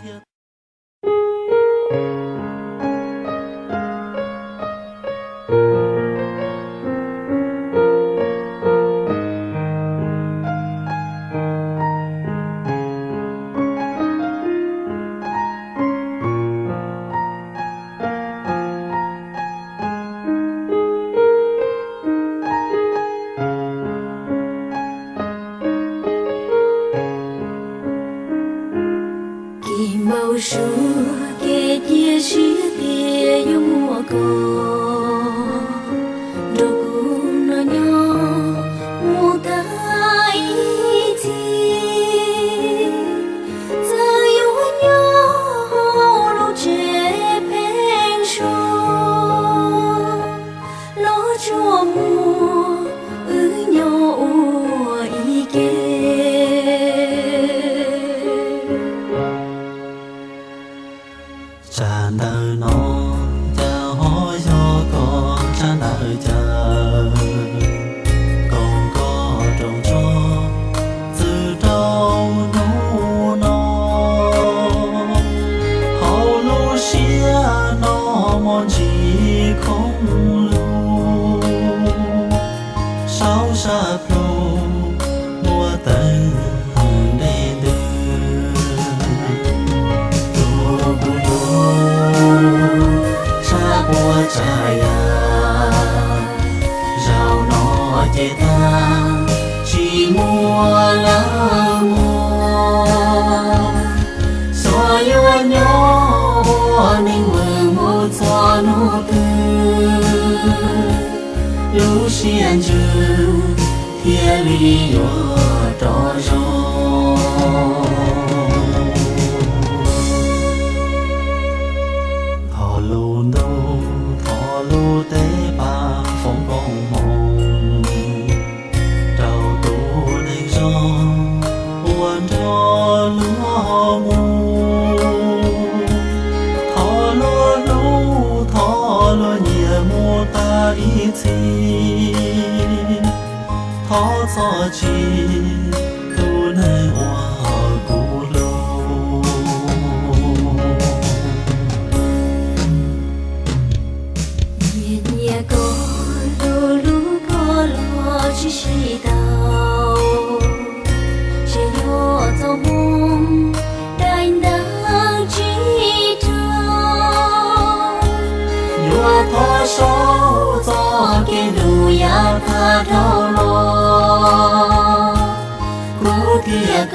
thiab. Kev npau suav kev cia siab tias yuav muaj koj nrog kuv noj nyob mus tag ib txhis. Txawm yuav nyob hauv lub tsev pheeb suab los tsuas muaj wb nyob ua ib ke. Tsam ntawm no cas ho yog koj tsam ntawm cas, koom koj roos tso txwm rau hnub no. Hauv lub siab no mos ntsis khoom lug, saum sab plhu muaj teeb dej ntws. Tus kuv hlub, tshaj puas tsav yam, zaum no ces tag tsis muaj lawm mog. Xyov yuav nyob ua neeg vwm mus txog hnub twg, lub siab ntsws thiaj li yuav rov zoo. Thov lub ntuj, thov lub teb pab foom koob hmoov rau tus neeg zoo uas nrog luag mus. Thov luag hlub, thov luag nyiam mus tag ib txhis. Thov txhob tsim tus neeg uas kuv hlub. Nyiam nyiam koj, hlub hlub koj los tsis sib tau, ces yuav txoj hmoo daim ntees tsis raug. Yuav thov saib txoj kev hlub yav tag dhau los, kuv thiaj